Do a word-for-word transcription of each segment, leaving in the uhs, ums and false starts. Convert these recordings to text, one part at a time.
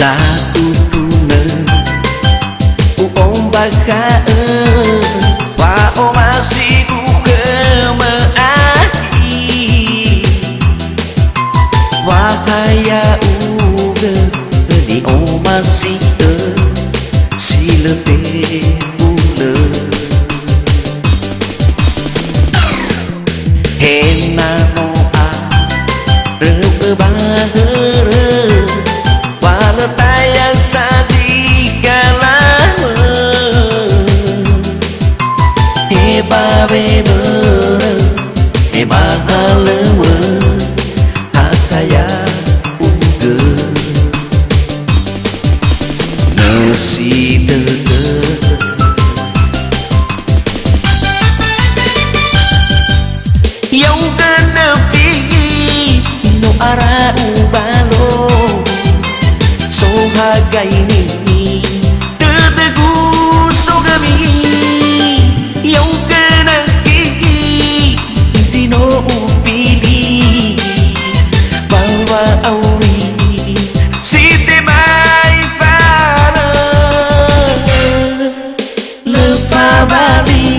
Ta'utunö, u'ombakha'ö wa'omasigu khömö ahi. Wa ha ya'ugö ni'omasi'ö si lö tebulö. He na no aröu'ö ba hörö, wa lö taya sa zi galamö. He ba wemörö, he ba halöŵö, ha saya'ugö. Nösi dödö. Ya'ugö nöfi, no ara ubalo. So hagaini, dödögu so gami. Ya'ugö nöfi, zi no ufili. Ba wa'auri, si tebai farö. Lö fabali.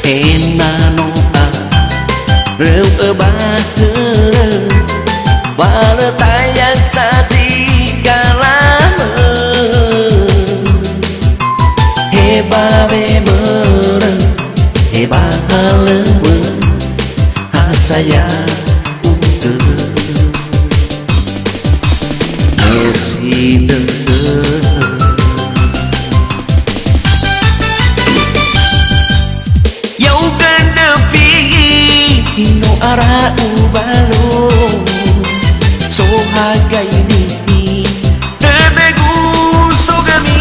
He na no aröu'ö ba hörö, wa lö taya sa zi galamö. He ba wemörö, he ba halöŵö, ha saya'ugö. Nösi dödö. Ya'ugö nöfi, no ara ubalo. So hagaini, dödögu so gami.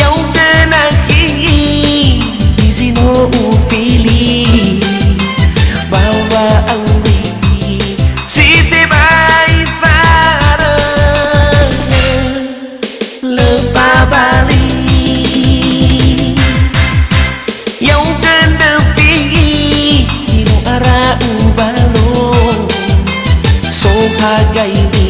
Ya'ugö nöfi, zi no ufili. Ba wa'auri, si tebai farö. Lö fabali. Ya'ugö nöfi, no ara ubalo. So hagaini,